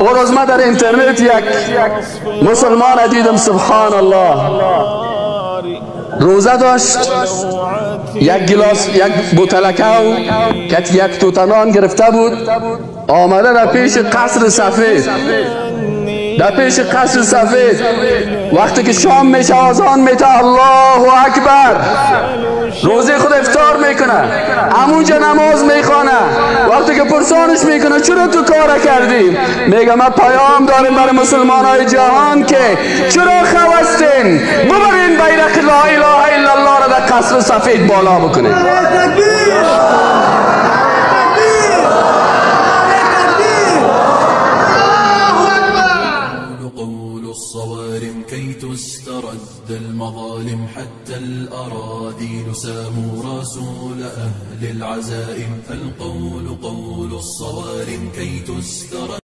او روز ما در اینترنت یک مسلمان دیدم، سبحان الله، روزه داشت، یک گلاس، یک بوتلکه و یک توتنان گرفته بود، آمده در پیش قصر سفید، در پیش قصر سفید. وقتی که شام میشه آذان میته، الله اکبر، روزه خود افطار میکنه، همونجا نماز میخوانه. وقتی که پرسانش میکنه چرا تو کار کردی، میگه ما پیام داریم برای مسلمان های جهان که چرا خواستین ببرین بیرق لا اله الا الله را در قصر سفید بالا بکنین. كي تسترد المظالم حتى الأراذيل ساموا رسول أهل العزائم، فالقول قول الصوارم كي تسترد.